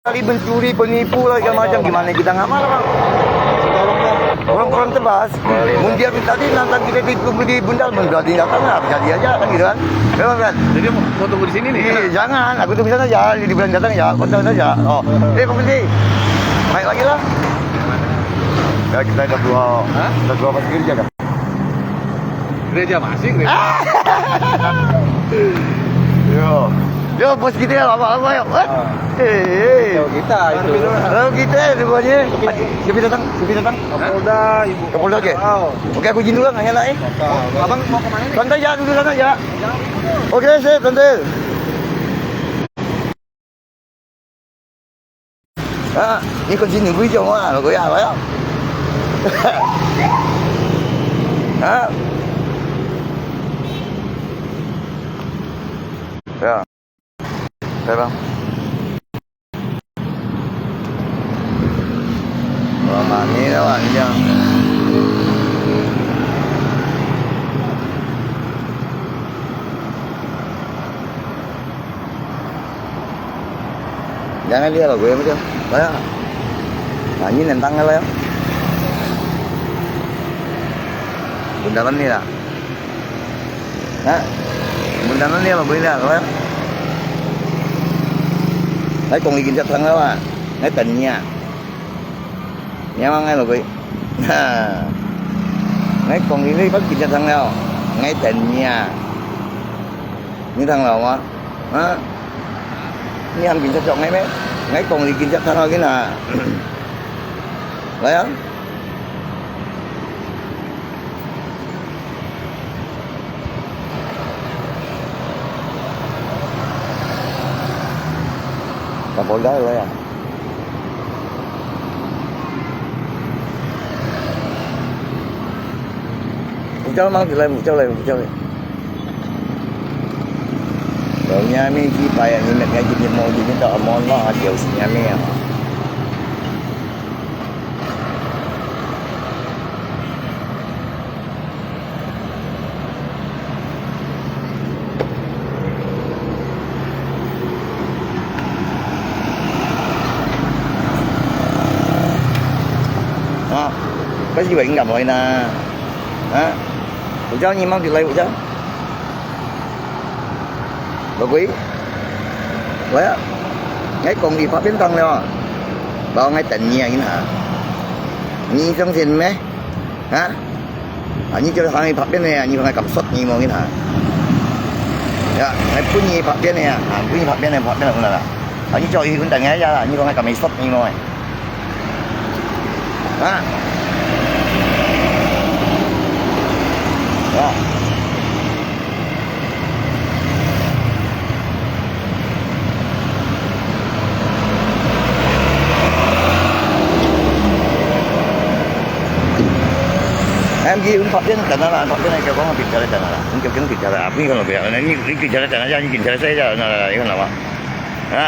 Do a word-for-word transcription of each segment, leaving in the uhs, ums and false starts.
Kali mencuri, penipu lah, segala macam. Gimana kita ngamal, Bang? Orang-orang terbas. Mun dia tadi nantang kita di, di bundar, mun dia datang lah, jadi aja kan gitu kan. Memang kan? Jadi mau, mau tunggu di sini nih? Iya, jangan. Aku tunggu sana aja. Di bulan datang ya, kontak saja. Oh. Eh, Bang Penti. Naik lagi lah. Ya, kita ada dua. Hah? Ada dua pasir aja kan? Gereja masih, gereja. Yo. Yo, bos kita apa, apa, apa, yo? Ah. Eh, eh. Kita itu. Lalu kita semuanya. Siapa datang? Siapa datang? Kapolda, Ibu. Kapolda ke? Oh. Oke, aku izin dulu lah, nanya lah, eh. Abang mau kemana nih? Santai ya, duduk sana ya. Oke, sip, santai. Ah, ni kunci ni bui jong ah, lo ya, lo ya. Ah. Ya. Bye bye. Wah, mani lah, wah, ni jang. Jangan dia lah, gue macam. Banyak. Nah, ini nentang lah ya. Bundaran ni lah. Ha? Mun tanah ni apa boleh lah, apa? Ngai kong ikin chat thang lah, ngai tanya. Nyawa ngai lo koi. Ha. Ngai kong ini pas ikin chat thang lah. Ngai tanya. Ni thang lah, apa? Ha? Ni ham ikin chat chok ngai me? Ngai kong ikin chat thang lah kina. Lah ya? Kapolda lah ya. Ujau mang, ujau lai, ujau lai, ujau lai. Kalau nyami di payah ni, nak ngaji di mau di minta amohon maaf, dia usi nyami ya. Ha, kasi ba inggam hoy na? Ha? Ujau ni mang di lai ujau. Lo koi. Wah, ngai kong di pha pian tang leo. Bao ngai tanya in ha. Ni song sin me? Ha? Ani cho hang pha pian ne, ani hang kam sot ni mo ngin ha. Ya, ngai pun ni pha pian ne ya. Ha, pun ni pha pian ne, pha pian ne pun la. Ani cho i kun tang ngai ya, ani hang kam sot ni mo. Ha? Ya. Em, di, un pha pian tana la, pha pian ai kong pin tara tana la, un kong pin tara, apa ni kalau biar, ni ni pin tara tana, jangan pin tara saya, na la, ikan lama. Ha.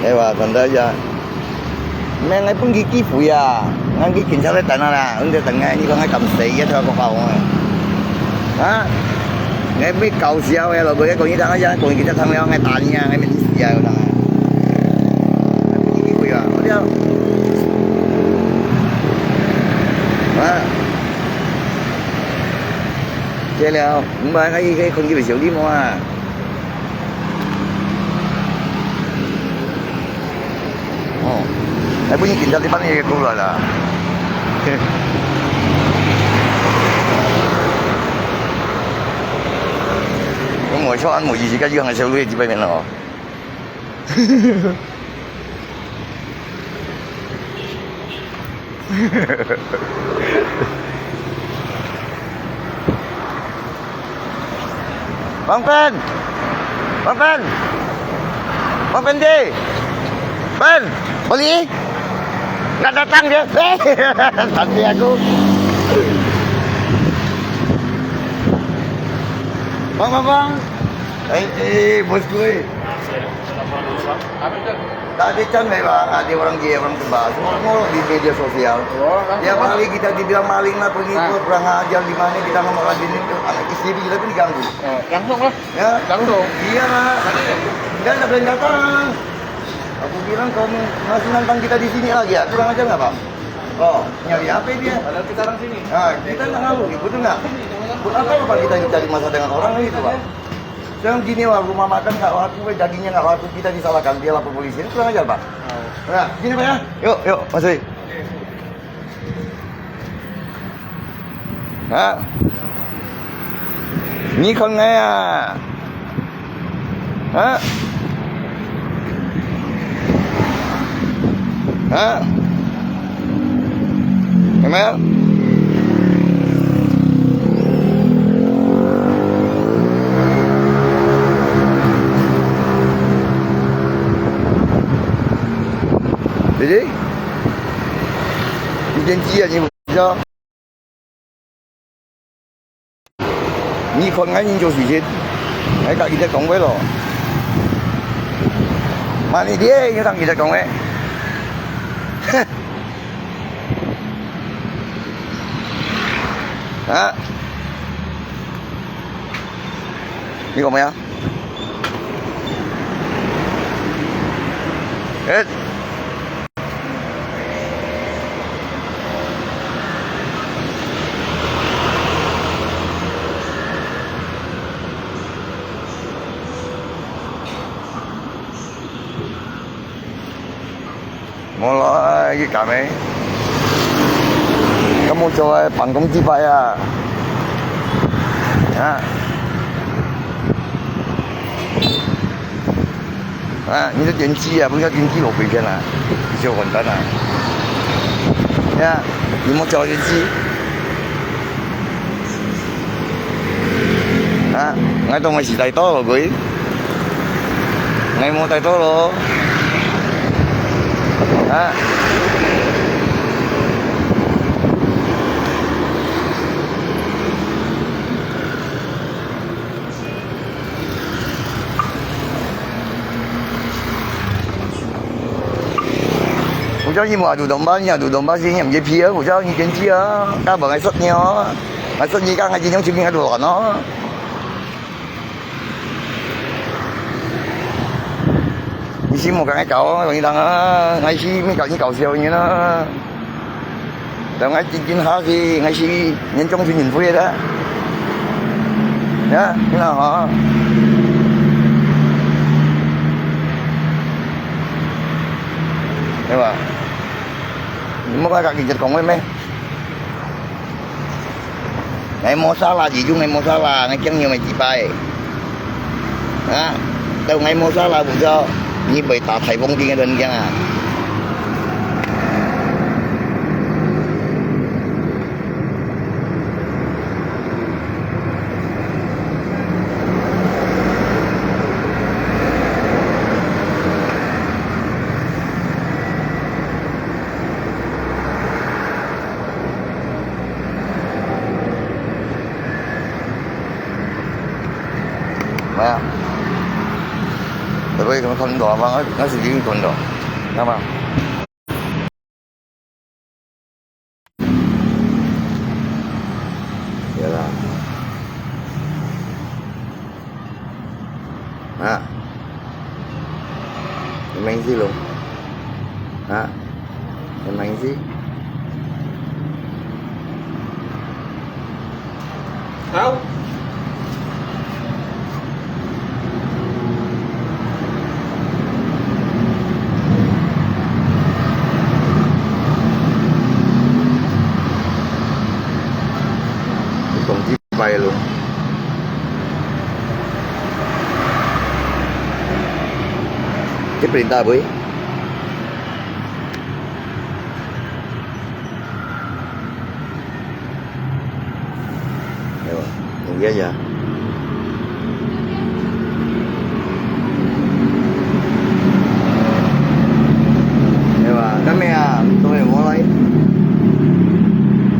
Ewa, tanda ya. Mẹ ngai pun ki ki phu ya. Ngan ki kin chau le tan la. Ung de tang ngai ni ko ngai kam sei ya thau ko kau. Ha? Ngai mi kau siau ya lo, ko ko ni tang ya, ko ni kita tang ya ngai tan ya, ngai mi sia ya tang. Ngai pun ki ki phu ya. Ko dia. Ha? Ke liao, mma ngai ki kon ki phu siau li mo a. Oh. Ai, pun ni kin chau ti pan ni ko la la. Ko mo chua an mo ji ji ka ji hang siau lu ji bai mian lo. Bang Pen! Bang Pen! Bang Pen di! Pen! Balik! Nggak datang dia! Hei! Tadi aku. Bang, bang, bang! Eh, eh, bosku, eh! Apa itu? Tak ada can memang ada orang dia orang sebab. Semua semua di media sosial. Oh, langsung. Tiap hari kita dibilang maling lah, penipu, kurang ajar di mana kita ngomong lagi ni. Anak istri kita pun diganggu. Oh, langsung lah. Ya. Langsung. Iya lah. Dia tak boleh datang. Aku bilang kau masih nantang kita di sini lagi ya. Kurang ajar nggak, Pak? Oh, nyari apa dia? Padahal kita orang sini. Nah, kita nggak ngaku, betul nggak? Buat apa, Pak, kita cari masalah dengan orang itu, Pak? Sekarang gini, Pak, rumah makan nggak laku, dagingnya nggak laku, kita disalahkan, dia lapor polisi. Ini kurang ajar, Pak. Nah, gini, Pak, ya. Yuk, yuk, masuk. Ha? Ni kon ngai ah. Ha? Ha? Kan? Jadi, ni janji ah, ni. Ni kon ngai人做事情，ngai甲佢哋講話咯。Mana dia，你同佢哋講話。啊？你講咩啊？誒？ 無咯，去搞咩？咁我做个辦公地牌啊，啊。 啊，你个電視啊，不要電視落去个啦，你就完蛋啦。呀，你莫找電視。啊，𠊎當係大多咯，佢。𠊎無大多咯。啊。 Ujang ni mua tu domba, ni tu domba sih ni ambil pia, ujang ni kenci ah, tak bangai sot ni ah. Masuk ni kan ngaji nyong cumi ngadu no. Ni si mua kan ngai kau, bang idang ah, ngai si mi kau ni kau siau ni na. Tao ngai chính chính ha si ngai si nhân trong si nhân vui đó. Ya, ni na ha. Ni ba? Ni mua ka ki jet kong wei me. Ngai mua sala ji ju ngai mua sala, ngai kiang nhiều mai ji pai. Ha, tao ngai mua sala bu cho, ni bai ta thai bong ding don kiang ah. Maya. Tapi kamu kan doa bang, nasi dingin kon doa. Nama? Yalah. Ha. Memang isi lo. Ha. Memang isi. Tahu? Tổng chí bay luôn. Cái print ta bơi. Ayo, tunggu aja. Ayo, kami ah, tu yang mulai.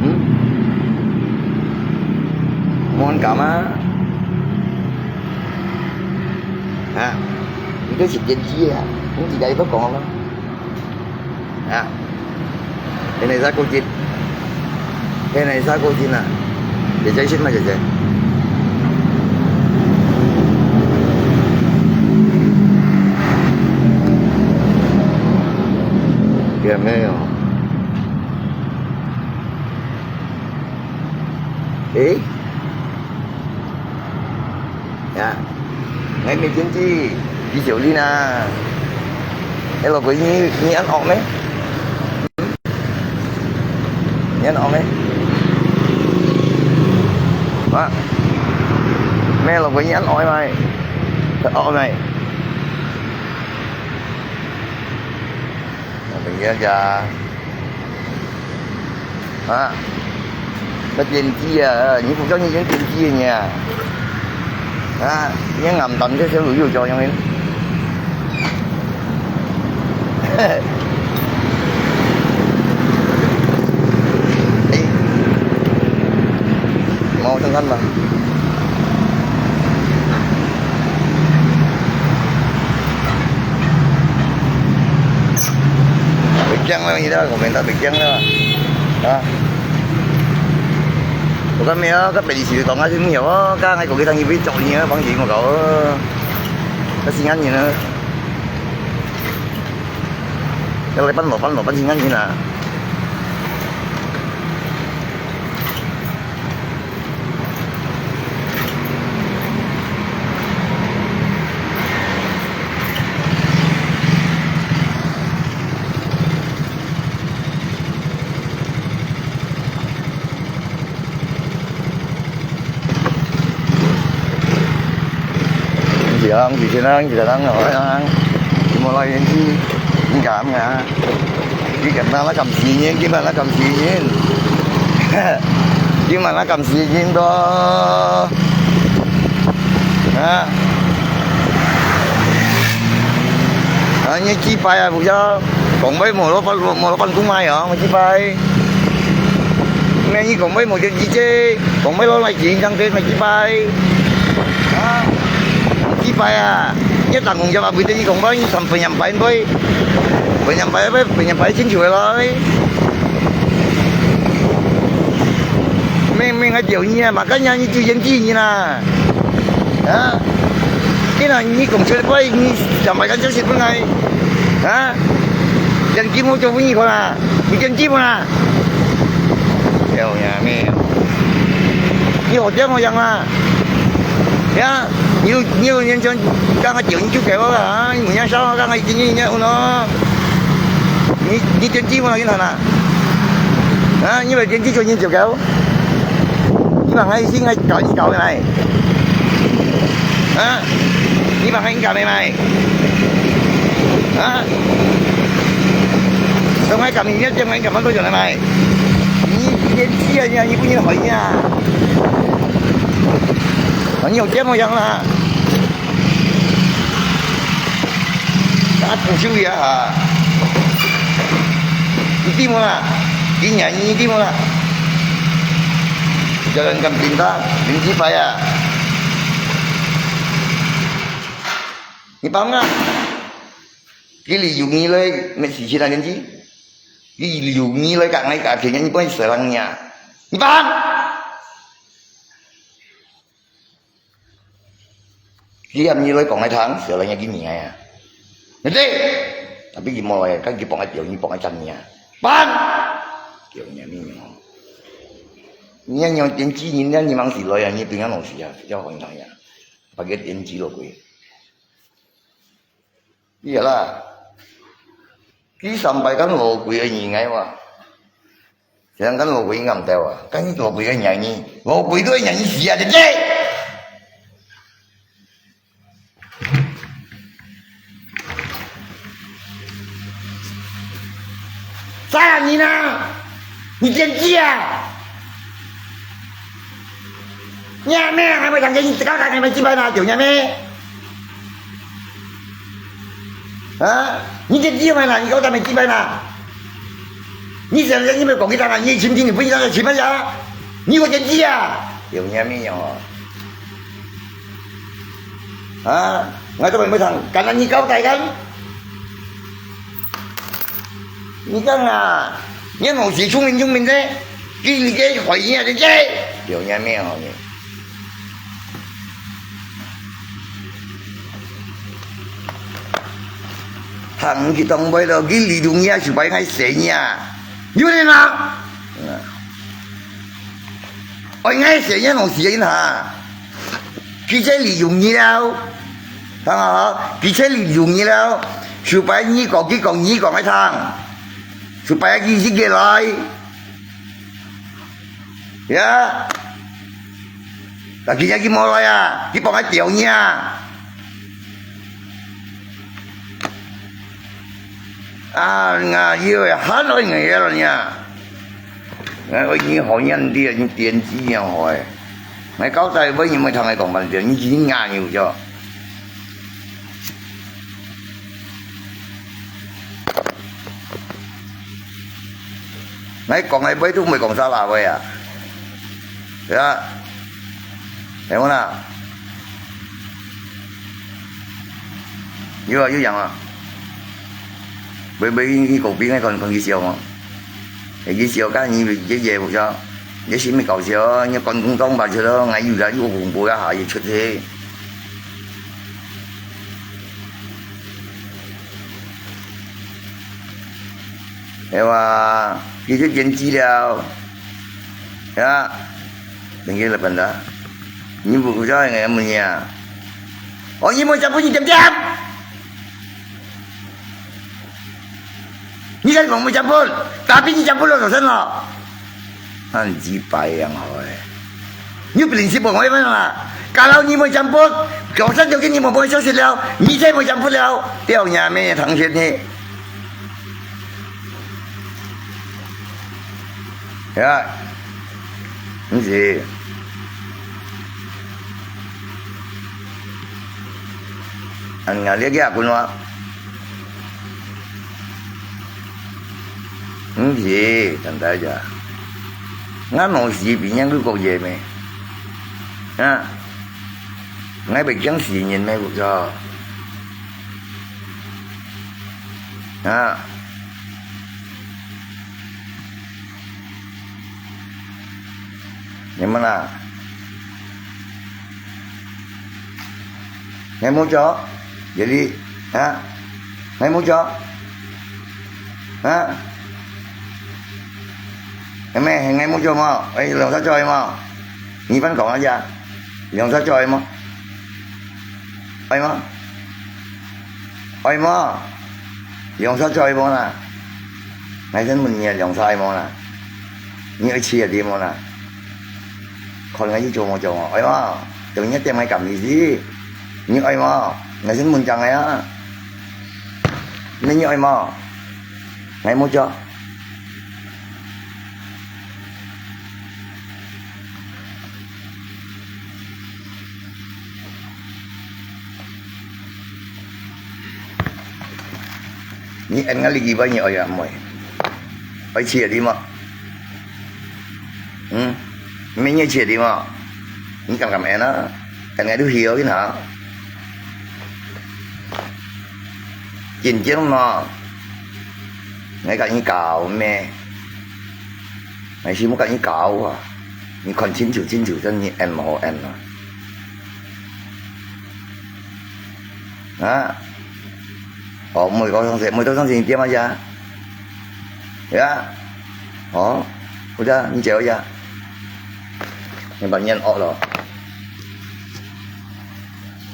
Hmm? Mohon kama. Ha. 个是天气啊，你自家都讲了。啊，现在啥个天？现在啥个天啊？姐姐，先嘛，姐姐。有没有？诶？ 呀，𠊎乜天氣比較冷啊。哎，老貴，你，你恁惡咩？你恁惡咩？啊？咩，老貴，你恁惡咩？惡咩？我等一下。 啊，个天氣啊，你不叫你先天氣呢？啊，你暗淡這些路又照樣的。哎，毛看看吧。 Bekeng lah, ini dah, komentar bekeng lah. Ha? Bukan meh, ka pedi situ tong aja ni, oh, ka ngai ko kita ngibi cok ni, bang ji mo kau. Kasi ngan ni na. Kalau lepan lopan, lopan singan ni na. 你講，以前啊，以前啊，哦，啊，你無來演戲，你敢啊？你敢拿那敢死人？今晚那敢死人？今晚那敢死人都？啊？啊，你幾擺啊？不要，講話無老闆，無老闆公賣啊，幾擺？ 咩你講話無天理啫，講話老來緊張啫，咪幾擺？啊，幾擺啊？你打工就話會得你講話，你三分兩擺會，分兩擺會，分兩擺清楚个咯。明明還叫你啊，嘛，今日你就演技你啦。 啊？你若你講出來，你想買个就是本來，啊？人家無做分你看啊，你真基本啊？有呀，沒有？你好這樣樣啊？呀，你有，你有人講，剛剛叫你就給我了啊，你不要笑，剛剛已經人家問了。你，你真基本啊，你看啊？啊，你把天氣就你就給我。 你望𠊎先𠊎搞你搞个來？啊？你望𠊎搞个來？啊？當𠊎搞你，你望𠊎搞到做來？你天氣啊，你，你不能好呀。啊，你有這麼樣啦？ 啊，不注意啊，哈。你知無啦？今年你知無啦？Jalan Kambing ta，零七八啊。你幫啊？Kili yung nilai, may sisi na ganji. Kili yung nilai ka ngai ka kanya ni pun serangnya. Ni paham? Ki am ni loi kong ai thang, sia lai nya ki ni ai a. Nè dei. Tapi ki mo loi, kan ki pong ai tiau, ni pong ai chan ni a. Paham? Tiau ni a mi ni mo. Ni a ni ong tian chi ni, ni a ni mang si loi a, ni ping an ong si a, sia hong thang a. Pagi tian chi lo kui. Iya lah. Ki sampai kan lo kui ai ni ngai wa. Sedangkan lo kui ngam tau a. Kan lo kui kan nyanyi. Lo kui tu nyanyi sia je je. Saya ni na. Ni tian chi a. Ni a me, hai mai tang ke ni, kau tak hai mai chi bai na, tiau ni a me. Ha? Ni tian chi mai na, ni kau tak mai chi bai na. Ni siang siang ni mai kong kita na, ni chim chim ni pun kita chim ya. Ni kau tian chi a. Tiau ni a me yo. Ha? 𠊎做麼个毋會聽？敢若你交代个？你講啊，你老師聰明聰明个，佢理解害你啊，理解。對，你還沒有呢。行去當位咯，佢利用你啊，就把你害死你啊，有人啊？嗯。 愛𠊎先樣東西个人哈，佢就利用你了，聽好，佢就利用你了，就擺你講，佢講你講个聽，就擺佢一個來，呀，但佢也佢無來啊，佢幫𠊎釣你啊。 啊，𠊎又會喊到你个了呢。𠊎愛你好，你這，你點子樣好誒。𠊎交代，為你們聽𠊎講半天，你只是壓牛叫。𠊎講个話都毋會講沙拉話啊。對啊。 聽無啦？有啊，有樣啊。微微，你，你講別个看，看佢笑無？誒，佢笑，看你，你，你，你，你係毋係搞笑？你講公道白出咯，𠊎有啦，有恐怖一下，佢出去。係哇，佢就變質了。 呀，等佢來辦啦。你毋，毋知𠊎問你啊？哦，你無接分你點點？你敢講無接分？Tapi你接分了，做甚咯？恁雞掰樣好誒！你有本事無愛問啦！Kalau你無接分，早上就跟你無無消息了，你再無接分了，掉你妹堂前呢！ 呀，毋係。恁樣你个阿君話，毋係，真大家。𠊎無死別人都講嘢咩？啊，𠊎會驚死人咩？毋錯。啊。 你們啊，𠊎無做，這裡，啊，𠊎無做，啊，係咩？係𠊎無做無？誒，兩儕做係無？你翻講一下，兩儕做係無？ 愛無？愛無？兩儕做愛無啦？𠊎先問你啊，兩儕愛無啦？你愛試下知無啦？看𠊎去做無做無？愛無？等你點𠊎撳你知。你愛無？𠊎先問正个啊。你，你愛無？𠊎無做。 你應該理解你愛啊，毋愛？愛試下知無？嗯？你試下知無？你敢敢應啊？應該都曉个吶。真正嘛，𠊎甲你搞咩？ 𠊎係無甲你搞啊！你看清楚清楚，真你應毋好應啊！啊！哦，毋會到上次，毋會到上次你點啊呀？呀！哦，有得你走呀！你把人惡咯！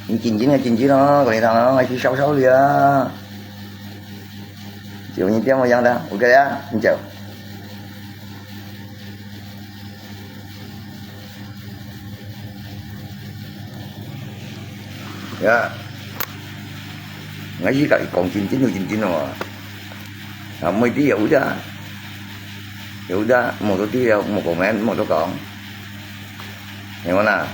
你緊緊啊，緊緊咯，講你聽啊，還係少少了啊！就你點我樣的，OK啊，你走。 呀，𠊎係甲你講真真有真真哦。啊，毋係知有得，有得，無做知了，無講咩，無做講。你看啊。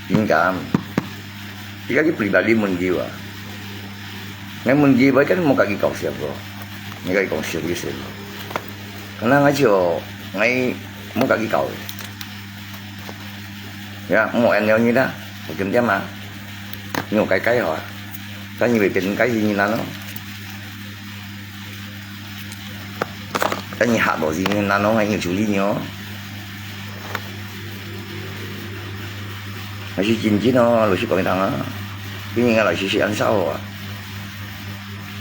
敏感，佢家己pribadi問佢啊。𠊎問佢，𠊎跟你莫家己搞笑个，你家己講笑个事。可能𠊎就，𠊎莫家己搞个。Ya，莫安了你啦，我跟你嘛，你我改改好啊，但你會變改人啊咯。 但你下落去，你哪能个有处理呢？還係真正哦，老實講一趟啊，今日𠊎老實係恁少啊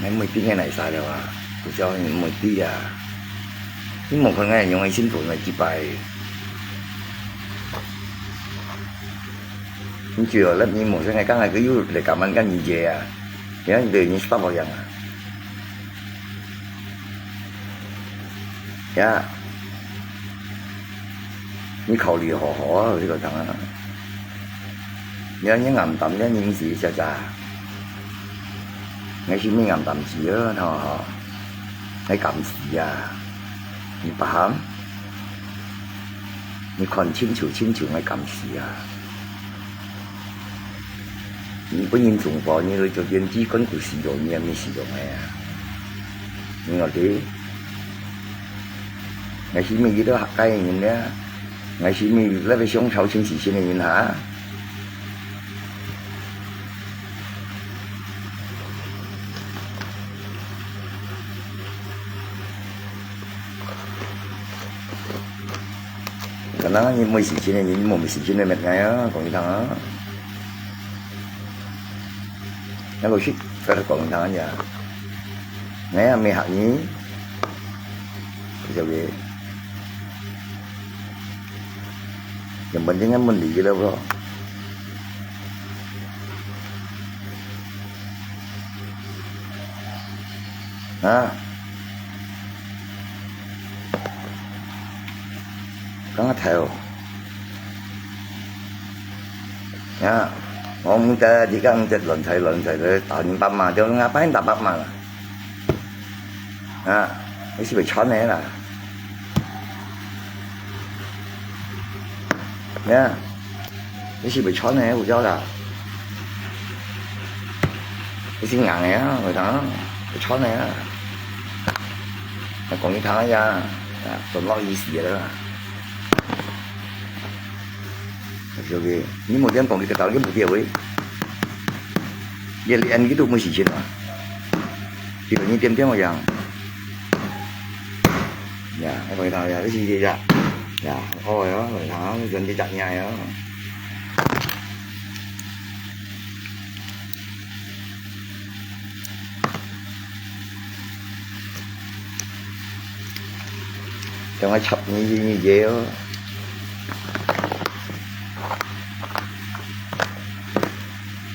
，𠊎每天个來晒了啊，不叫你每天啊，你莫看𠊎用个辛苦來擊敗。你只要你無生个，剛才佢又來感恩个你姐啊，你看你對你stop樣啊。 Ya，你考慮好好啊，這個當啊。你看你暗淡了，你毋係一隻隻，𠊎係毋係暗淡死啊，吼，𠊎感死啊，你paham？你看清楚清楚，𠊎感死啊！ 你本人中火，你來做電梯，跟佢死咗，你也毋死咗个啊！你我知，𠊎係毋係一個客家人呢？𠊎係毋係那個商朝清洗錢个人哈？ 可能你無時間个人，你無時間个物件啊，講一趟啊。那老實，摎佢講一趟呀。𠊎也毋係嚇你，曉得？有問題个問題了無？ 啊？剛剛抬哦。啊，我毋得，你講這亂猜亂猜个，打你爸媽，就𠊎把你打爸媽啦。啊，你係毋係穿个啦？啊？ 你係毋係穿个，胡椒啦？你係硬个啊，我講，你穿个啊。那講你聽一下，啊，都老意思了啦。OK，OK，你莫這樣講，你个道理無對位。你連佢都無時間啊。 佢个你點點个樣。呀，𠊎講佢聽呀，你試試呀。呀，好个喲，𠊎講，你真係隻命喲。將來插你，你，你爺哦。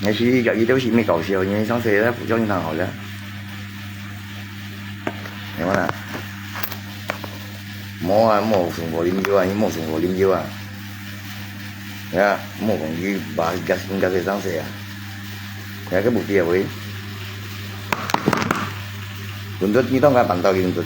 但是這个都係毋係搞笑，因為上次个服裝已經好了。有無啦？無啊，無送貨啉酒啊，你無送貨啉酒啊？呀，無講佢把gas應該係上次啊。呀，个目的啊喂。Tuntut你當个辦到tuntut。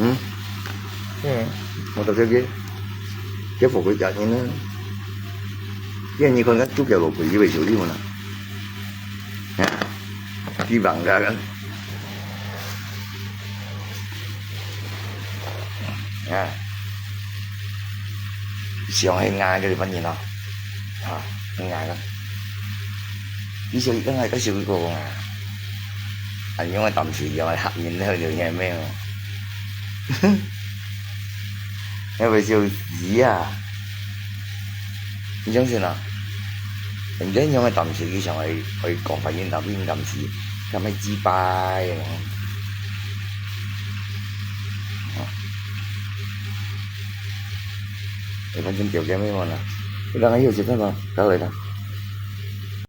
嗯？嗯。我到這个，這火鍋店呢，這你看看，豬腳肉桂，以為就有了。啊，地方个。啊。想很硬个地方呢。 啊，很硬个。你小姨剛才个小姨講啊，恁樣个膽水樣个客人了，有影無？那位小姨啊，你相信啊？人家樣个膽水，你想愛，愛講反應到你膽水，敢會雞巴个？啊。 你反正條件咩嘛啦？你剛剛有時間嘛，搞來啦。